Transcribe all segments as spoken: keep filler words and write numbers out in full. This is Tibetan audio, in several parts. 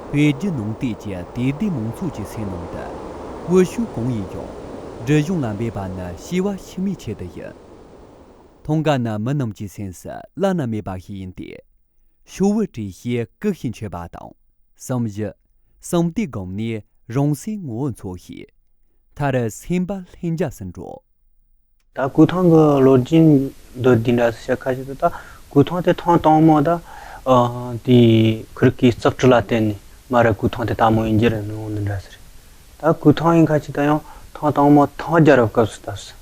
བོད་བརྒྱུད་ནང་བསྟན་གྱི་དད་ལྡན་མང་ཚོགས་ཀྱི་སེམས་ནང་དུ། བོད་གཞུང་གང་ཡིན་ཀྱང་སྒྲིག་གཞུང་ལ་འབེབས་པ་ནི་བྱིས་པ་ཤི་མིའི་ཆེད་དུ་ཡིན། ཐང་ག་ནི་མི་རྣམས་ཀྱི་སེམས་སུ་བླ་ན་མེད་པ་ཞིག་ཡིན་ཏེ། ཤོག་བུ་བྲིས་ཤིང་སྐུ་ཞིག་མཆོད་པ་དང་། གསུམ་བཞི། གསུམ་དེའི་སྒོམ་ནས་རང་སའི་ངོ་བོ་འཚོལ་ཞིང་། མཐར་སེམས་པ་ལྷིང་འཇགས་སུ་འགྲོ། ད་སྐུ་ཐང་གི་ལོ་རྒྱུས་འདི་འདི་འདྲ་ཟེར་ཁ་ཞིག་ཏུ། ད་སྐུ་ཐང་དེ་ཐང་དང་པོ་ད་ཨ་དེ་ཁུར་གི་ཙག་གྲི་ལ་བརྟེན་ནས་མ་ར་སྐུ་ཐང་དེ་ད་མོ་ཡིན་གྱི་རེད་ནོ་འདི་འདྲ་ཟེར། ད་སྐུ་ཐང་ཡིན་ཁ་ཞིག་ད་ཡང་ཐང་དང་པོ་ཐང་རྒྱལ་རབས་སྐབས་སུ་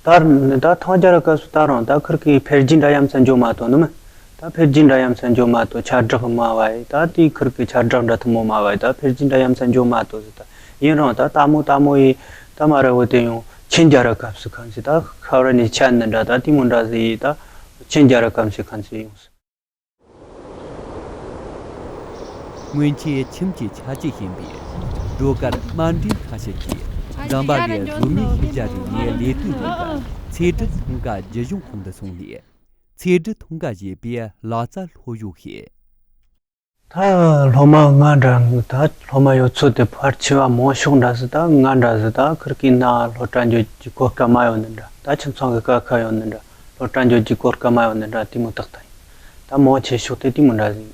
ད་ཟེར། ད་ད་ཐང་རྒྱལ་རབས་སྐབས་སུ་ད་རུང་ད་ཁུར་གི་འཕེལ་རྒྱས་འདྲ་ཡ་མཚན་འཇོག་མ་ཐུབ་ནི་མིན། ད་འཕེལ་རྒྱས་འདྲ་ཡ་མཚན་འཇོག་མ་ཐུབ། ཆ་འགྲིག་མ་བ་ཡི་ད་དེ་ཁུར་གི་ཆ་འགྲིག་འདྲ་ཐུབ་མོ་མ་བ་ཡི་ད་འཕེལ་རྒྱས་འདྲ་ཡ་མཚན་འཇོག་མ་ཐུབ་ཟེར། ད་ཡིན་རུང་ད་ལྟ་མོ་ལྟ་མོ་ཡི་ད་མ་ར་བོ་དེ་ཡང་ཆིན་རྒྱལ་རབས་སྐབས་སུ་ཁམས་ཤིག་ད་ཁ་བར་ནས་ཆ་འདི་འདྲ་ད་དེ་མོ་འདྲ་ཟིག་ཡི་ད་ཆིན་རྒྱལ་རབས་སྐབས་སུ་ཁམས་ཤིག་ཡོང་སོང་། སྔོན་ཆད་ཁྱིམ་གྱི་ཆ་རྐྱེན་ཞན་པའི་སྒྲོལ་དཀར་དམའ་འབྲིང་ཁ་ཤས་ཀྱིས་འཛམ་བྷ་ལའི་གཟུགས་མེད་ཤེས་བྱ་རིག་གནས་ལས་དོན་རུ་ཁག་ཚེ་སྒྲུབ་ཐང་ག་རྒྱུ་གཞུང་ཁོངས་སུ་སོང་ནས། ཚེ་སྒྲུབ་ཐང་ག་ཞེས་པའི་ལག་རྩལ་སློབ་གཞུང་ཞིག་ད་སློབ་མ་ང་འདྲ་ད་སློབ་མ་ཡོད་ཚོད་དེ་ཕལ་ཆེ་བ་མང་ཤོས་འདྲ་ཟིག་ད་ང་འདྲ་ཟིག་ད་ཁུར་གི་ན་སློབ་གྲྭ་འགྱོ་རྒྱུ་གོ་སྐབས་མ་ཡོད་ནི་འདྲ། ད་ཁྱིམ་ཚང་གི་ཀ་ཁ་ཡོད་ནི་འདྲ། སློབ་གྲྭ་འགྱོ་རྒྱུ་གོ་སྐབས་མ་ཡོད་ནི་འདྲ། དེ་མོ་ཏག་ཏག་ཡིན། ད་མང་ཆེ་ཤོས་དེ་དེ་མོ་འདྲ་ཟིག་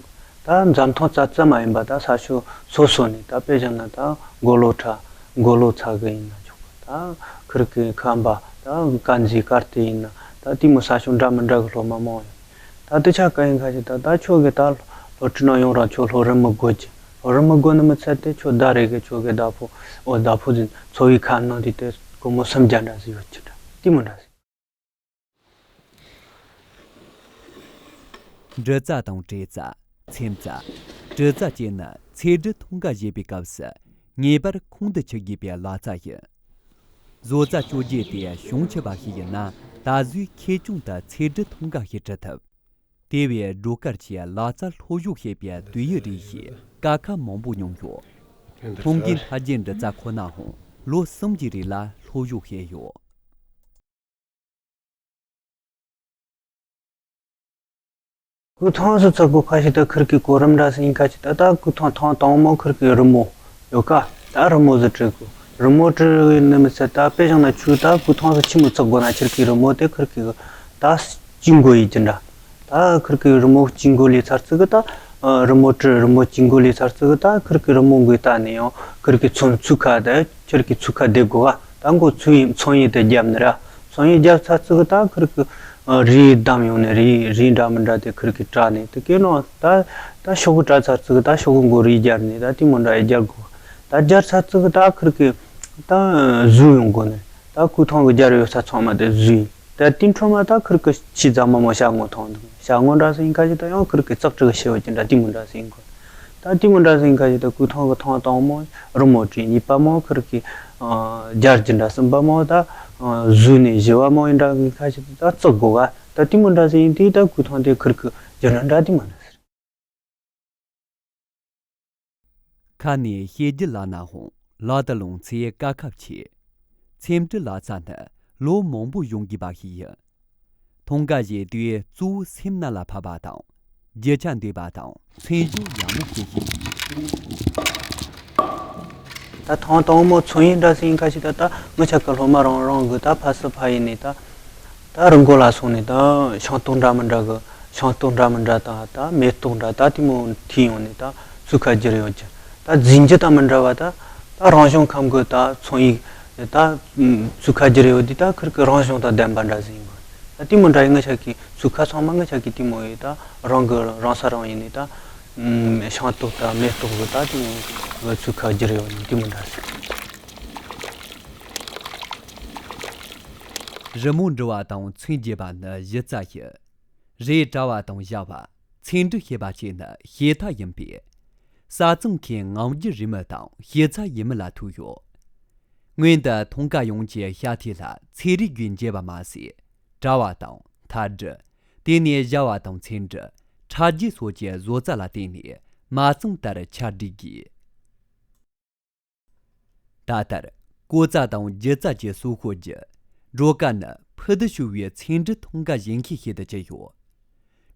ད་འཛམ་ཐང་རྩ་རྩ་མ་ཡིན་པ་ད་ས་ཕྱོགས་སོ་སོ་ནས་ད་དཔེ་བཞག་ན་ད་མགོ་ལོག་ཁྲ་མགོ་ལོག་ཚ་གི་ཡིན་ན་ཆོག་གི་ད་ཁུར་གི་ཁམས་པ་ད་དཀར་མཛེས་དཀར་སྟོད་ཡིན་ན་ད་དེ་མོ་ས་ཕྱོགས་འདྲ་མི་འདྲ་གི་སློབ་མ་མང་ཡོད། ད་དེ་ཆ་ག་ཡིན་ཁ་ཅིག་ད་ད་ཁྱོད་གི་ད་སློབ་ཁྲིད་ནང་ཡོང་རང་ཁྱོད་སློབ་རིན་མི་དགོས་ཀྱི། སློབ་རིན་མི་དགོས་ནི་མི་ཚད་དེ་ཁྱོད་ཟླ་རེ་གི་ཁྱོད་གི་ཟླ་ཕོགས་ཨོ་ཟླ་ཕོགས་ཟིན་འཚོ་བའི་ཁ་ནང་དེ་དེ་སྒོར་མོ་སུམ་བརྒྱ་འདྲ་ཟིག་ཡོད་ཀྱི་འདྲ་དེ་མོ་འདྲ་ཟིག་འབྲི་རྩལ་དང་བྲིས་རྩལ། འཚེམ་རྩལ། གྲི་རྩལ་བཅས་ནི་ཚེ་སྒྲུབ་ཐང་ག་ཞེས་པའི་སྐབས་སུ་ངེས་པར་ཁོང་དུ་ཆུད་དགོས་པའི་ལག་རྩལ་ཡིན། བཟོ་རྩལ་སྤྱོད་བརྒྱུད་དེ་བྱང་ཆུབ་པ་ཞིག་ཡིན་ན་ད་གཟོད་ཁེར་རྐྱང་དུ་ཚེ་སྒྲུབ་ཐང་ག་ཞིག་འབྲི་ཐུབ། དེ་བས་སྒྲོལ་དཀར་གྱིས་ལག་རྩལ་སློབ་གཞུང་ཞེས་པའི་དུས་ཡུན་རིང་ཞིང་དཀའ་ཁག་མང་པོ་མྱོང་ཡོད། ཐང་གའི་མཐའ་རྒྱན་འབྲི་རྩལ་ཁོ་ནའང་ལོ་གསུམ་གྱི་རིང་ལ་སློབ་གཞུང་བྱས་ཡོད། སྐུ་ཐང་སུ་བཙུགས་དགོས་ཁ་ཞིག་ད་ཁུར་གི་གོ་རིམ་འདྲ་ཟིག་ཡིན་ཁ་ཞིག་ད་ད་སྐུ་ཐང་ཐང་དང་མོ་ཁུར་གི་རི་མོ་ཡོད་ཀ་ད་རི་མོ་ཟིག་བྲི་དགོས། རི་མོ་བྲི་ནི་མི་ཚད་ད་དཔེ་བཞག་ན་ཆུ་ད་སྐུ་ཐང་སུ་ཆི་མོ་བཙུགས་དགོས་ན་ཁུར་གི་རི་མོ་དེ་ཁུར་གི་ད་གཅིག་མགོ་ཡིན་གྱི་འདྲ། ད་ཁུར་གི་རི་མོ་གཅིག་མགོ་ལས་ཚར་ཙི་གི་ད་རི་མོ་བྲི་རི་མོ་གཅིག་མགོ་ལས་ཚར་ཙི་གི་ད་ཁུར་གི་རི་མོ་མགོའི་ལྟ་ནས་ཡང་ཁུར་གི་ཚོན་ཚུགས་ཁ་ད་ཁུར་གི་ཚུགས་ཁ་བསྡད་དགོས་ག་ད་མགོ་ཚོན་ཡིན་ཚོན་ཡིན་དེ་བརྒྱབ་ནི་ར། སང་ཉིན་རྒྱབ་ཚར་ཙི་གི་ད་ཁུར་གི་རི་བསྡམས་ཡོང་ནས་རི་རི་འདྲ་མི་འདྲ་དེ་ཁུར་གི་བྲག་ནས་དེ་གས་ནང་ད་ད་ཤོག་གུ་བྲག་ཚར་ཙི་གི་ད་ཤོག་གུ་མགོ་རི་རྒྱབ་ནས་ད་དེ་མོ་འདྲ་ཡི་རྒྱབ་དགོས། ད་རྒྱབ་ཚར་ཙི་གི་ད་ཁུར་གི་ད་བཟོས་ཡོང་དགོས་ནས་ད་སྐུ་ཐང་གི་རྒྱབ་ཡོད་ས་ཚང་མ་དེ་བཟོས་ཡིན། ད་དེ་འཕྲོ་མ་ད་ཁུར་གི་ཕྱི་རྫ་མ་མོ་ཤ་ངོ་ཐང་འདུག་ཤ་ངོ་འདྲ་ཟིག་ཡིན་ཁ་ཅིག་ད་ཡང་ཁུར་གི་ཙག་ཙིག་གི་ཤེས་ཡོད་ཀྱི་འདྲ་དེ་མོ་འདྲ་ཟིག་ཡིན་དགོས། ད་དེ་མོ་འདྲ་ཟིག་ཡིན་ཁ་ཅིག་ད་སྐུ་ཐང་གི་ཐང་དང་མོ་རི་མོ་བྲིས་གཉིས་པ་མོ་ཁུར་གི་རྒྱ་རྒྱུ་འདྲ་གསུམ་པ་མོ་ད་བཟོས་ནས་བཞི་བ་མོ་ཡིན་འདྲ་གི་ཁ་ཤས་ད་བརྩི་དགོས་ག་ད་དེ་མོ་འདྲ་ཟིག་ཡིན་དུས་ད་སྐུ་ཐང་དེ་ཁུར་གི་རྒྱུ་འདྲ་འདྲ་དེ་མོ་འདྲ་ཟིག་ཁ་ནས་བཤད་རྒྱུ་ལ་ནའང་ལག་ཏུ་ལོངས་ཚེ་དཀའ་ཁག་ཆེ། འཚེམ་འདྲི་ལག་རྩལ་ནི་ལོ་མང་པོ་སྦྱོང་དགོས་པ་ཞིག་ཡིན། ཐང་ག་བཞེས་དུས་གཙོ་བོ་སེམས་རྣལ་ལ་ཕབ་པ་དང་། རྒྱུ་ཆ་འདེབས་པ་དང་ཚོན་བཞག་ཡག་མོ་བྱེད་ཤེས་དགོས། ད་ཐང་དང་མོ་ཚོན་ཡིན་འདྲ་ཟིག་ཡིན་ཁ་ཤས་ད་ད་ངི་ཆ་གི་སློབ་མ་རང་རང་གི་ད་ཕ་སི་ཕ་ཡིན་ནས་ད་ད་རི་མགོ་ལ་སོང་ནས་ད་ཤིང་ཏོག་འདྲ་མི་འདྲ་གི་ཤིང་ཏོག་འདྲ་མི་འདྲ་དང་ད་མེ་ཏོག་འདྲ་ད་དེ་མོ་ཐིག་ཡོང་ནས་ད་ཚུགས་ཁ་བསྒྱུར་ཡོད་ཀྱི། ད་རྫས་འགྱུར་དང་མི་འདྲ་བ་ད་ད་རང་བྱུང་ཁམས་གི་ད་ཚོན་ཡིག་ད་ཚུགས་ཁ་བསྒྱུར་ཡོད་དུས་ད་ཁུར་གི་རང་བྱུང་དང་ལྡན་པ་འདྲ་ཟིག་ཡིན་དགོས། ད་དེ་མོ་འདྲ་ཡི་ངི་ཆ་གི་ཚུགས་ཁ་ཚང་མ་ངི་ཆ་གི་དེ་མོ་ཡི་ད་རང་གི་རང་ས་རང་ཡིན་ནི་ད་ཤིང་ཏོག་དང་མེ་ཏོག་གི་ད་དེ་མོ་ཚུགས་ཁ་བསྒྱུར་ཡོད་ནི་དེ་མོ་འདྲ་ཟིག་རི་མོ་འབྲི་བ་དང་ཚོན་རྒྱས་པ་ནི་གཞི་རྩ་ཡིན། རས་བྲ་བ་དང་བཞར་བ། ཚེམ་འདྲི་ཞེས་པ་བཅས་ནི་བྱེད་ཐབས་ཡིན་པས། ས་མཚམས་ཁའི་ངང་རྒྱུད་རིས་མེད་དང་ཞིབ་ཚགས་ཡིན་མིན་ལ་ཐུག་ཡོད། སྔོན་དུ་ཐང་ག་ཡོངས་ཀྱི་ཤ་ཐིག་ལ་ཚེ་རིལ་བརྒྱུད་འཇལ་བ་མ་ཟད། བྲ་བ་དང་མཐར་འབྲི། དེ་ནས་བཞར་བ་དང་ཚེམ་འདྲི། ཁྲ་རྒྱས་སོགས་ཀྱི་བཟོ་རྩལ་ལ་བརྟེན་ནས་མ་རྩོམ་ལྟར་ཆ་སྒྲིག་དགོས། ད་ལྟར་ཀོ་ཙ་དང་སྒྱུ་རྩལ་གྱི་སྲོག་ཤོར་རྒྱུ། སྒྲོལ་དཀར་ནི་ཕུ་དུ་ཞུ་བའི་ཚེམ་འདྲི་ཐང་ག་གཞན་ཁའི་ཞིག་ཏུ་གྱུར་ཡོད།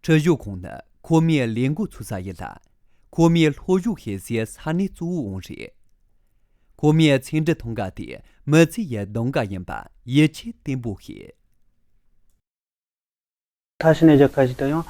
ཁྲིད་གཞུང་ཁོངས་ནི་ཁོ་མོའི་ལས་འགོ་ཚུགས་ས་ཡིན་ལ། ཁོ་མོའི་སློབ་ཞུགས་བྱེད་སའི་ས་གནས་གཙོ་བོའང་རེད། ཁོ་མོའི་ཚེ་འདི་ཐང་ག་དེ་མི་ཚེ་ཡི་གདམ་ག་ཡིན་པ་ཡིད་ཆེས་བརྟན་པོ་བྱེད། ཐ་ཤི་ནས་རྒྱལ་ཁ་ཞིག་ད་ཡང་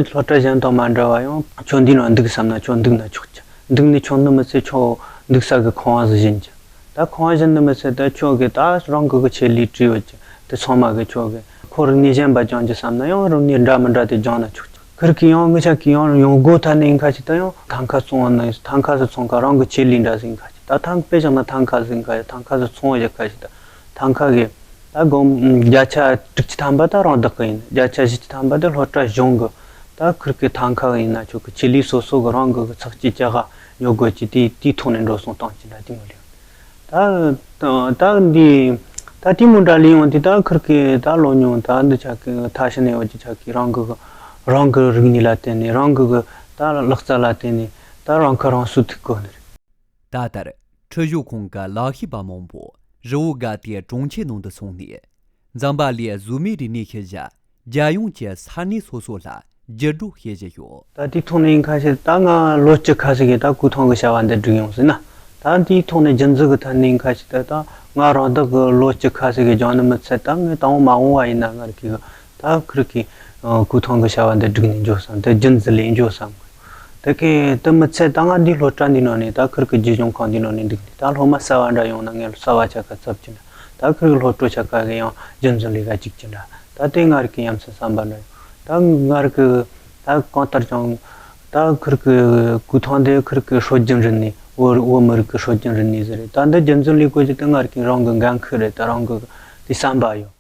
སློབ་གྲྭ་གཞན་དང་མ་འདྲ་བ་ཡང་ཁྱོད་འདི་ནང་འདུག་བསམ་ན་ཁྱོད་འདུག་ན་ཆོག་ཅིག་འདུག་ནས་ཁྱོད་འདི་མི་ཚེ་ཁྱོད་འདུག་ས་གི་ཁང་བ་ཟིག་བཞེངས་ཅིག་ད་ཁང་བ་བཞེངས་ནི་མི་ཚེ་ད་ཁྱོད་གི་ད་རང་གི་གི་ཆེད་ལས་བྲིས་ཡོད་ཅིག་དེ་ཚང་མ་གི་ཁྱོད་གི་ཁོ་རིག་གནས་གཞན་པ་སྦྱང་རྒྱུ་བསམ་ན་ཡང་རིག་གནས་འདྲ་མི་འདྲ་དེ་སྦྱང་ན་ཆོག་ཅིག་ཁིར་གི་ཡང་ངི་ཆ་གི་ཡང་ཡོང་སྒོ་ཐ་ནས་ཁ་ཞིག་ད་ཡང་ཐང་ཁ་བཙོང་བ་ན་ཐང་ཁ་ཟིག་ཚོང་ཁ་རང་གི་ཆེད་ལས་འདྲ་ཟིག་ཁ་ཞིག་ད་ཐང་དཔེ་བཞག་ན་ཐང་ཁ་ཟིག་ཁ་ཞིག་ཐང་ཁ་ཟིག་ཚོང་བ་ཞིག་ཁ་ཞིག་ད་ཐང་ཁ་གི་ད་སྒོར་བརྒྱ་ཆ་དྲུག་ཅུ་ཐམ་པ་ད་རང་བདག་གི་ཡིན། བརྒྱ་ཆ་བཞི་ཅུ་ཐམ་པ་ད་སློབ་གྲྭ་གཞུང་གི་ད་ཁིར་གི་ཐང་ཁ་གི་ཡིན་ན་ཆོག་གི་ཆེད་ལས་སོ་སོ་གི་རང་གི་གི་ཚགས་ཀྱི་ཅ་ག་ཉོ་དགོས་ཀྱི་དེ་དེའི་ཐོག་ནས་འགྲོ་སོང་བཏང་གི་འདྲ་དེ་མོ་རེད། ད་ད་འདི་ད་དེ་མོ་འདྲ་ལས་ཡོང་དེ་ད་ཁིར་གི་ད་ལོ་ཉུང་ད་འདི་ཆ་གི་ཐ་ཤི་ནས་ཡོད་ཀྱི་ཆ་གི་རང་གི་གི་རང་གི་རིག་གནས་ལ་བརྟེན་ནས་རང་གི་གི་ད་ལག་རྩལ་ལ་བརྟེན་ནས་ད་རང་ཁ་རང་གསོ་ཐུབ་དགོས་ནི་རེད། ད་ལྟར་ཁྲིད་གཞུང་ཁང་གི་ལག་ཤེས་པ་མང་པོ་རི་བོ་དགའ་ལྡན་གྲོང་ཁྱེར་ནང་དུ་སོང་ནས་འཛམ་བུ་གླིང་གཟུགས་མེད་རིག་གནས་ཤུལ་བཞག་རྒྱལ་ཡོངས་ཀྱི་ས་གནས་སོ་སོ་ལ་བརྒྱུད་སྒྲོག་བྱེད་བཞིན་ཡོད། ད་དེའི་ཐོག་ནས་ཡིན་ཁ་ཤས་ད་ང་ལོ་བཅུ་ཁ་ཤས་ཀྱི་ད་ཀུའུ་ཐང་གི་བྱ་བ་འདི་བསྒྲིགས་ཡོང་ཟིན་ན་ད་དེའི་ཐོག་ནས་རྒྱུན་འཛིན་གི་ཐད་ནས་ཡིན་ཁ་ཤས་ད་ད་ང་རང་བདག་གི་ལོ་བཅུ་ཁ་ཤས་ཀྱི་སྦྱང་ནི་མི་ཚད་ད་ངས་དང་པོ་མ་འོངས་བ་ཡིན་ན་ང་རིག་གི་ད་ཁིར་གི་ཨ་ཀུའུ་ཐང་གི་བྱ་བ་འདི་བསྒྲིགས་ནས་འཇོག་བསམ་དེ་རྒྱུན་འཛིན་ལས་འཇོག་བསམ་གི་དེ་གི་དེ་མི་ཚད་ད་ང་འདི་སློབ་གྲྭ་འདི་ནང་ནས་ད་ཁིར་གི་རྒྱུ་སྦྱོང་ཁང་འདི་ནང་ནས་འདུག་ནས་ད་སློབ་མ་གསར་བ་འདྲ་ཡོང་ན་ངས་གསར་བ་ཆ་ག་ཚབ་ཀྱི་འདྲ་ད་ཁིར་གི་སློབ་གྲོགས་ཆ་ག་གི་ཡང་རྒྱུན་འཛིན་ལས་ཀ་གཅིག་ཀྱི་འདྲ་ད་དེ་ང་རིག་གི་ཡ་མཚན་བསམ་པ་འདྲ་ཡོང་ད་ང་རིག་གི་ད་གང་ལྟར་ཀྱང་ད་ཁིར་གི་ཀུའུ་ཐང་དེ་ཁིར་གི་སྲོལ་རྒྱུན་རིག་གནས་བོད་བོད་མི་རིགས་ཀྱི་སྲོལ་རྒྱུན་རིག་གནས་ཟེར་རེད། ད་འདི་རྒྱུན་འཛིན་ལས་དགོས་རྒྱུ་དེ་ང་རིག་གི་རང་གི་འགན་ཁུར་རེད། ད་རང་གི་དེ་བསམ་པ་ཡོད།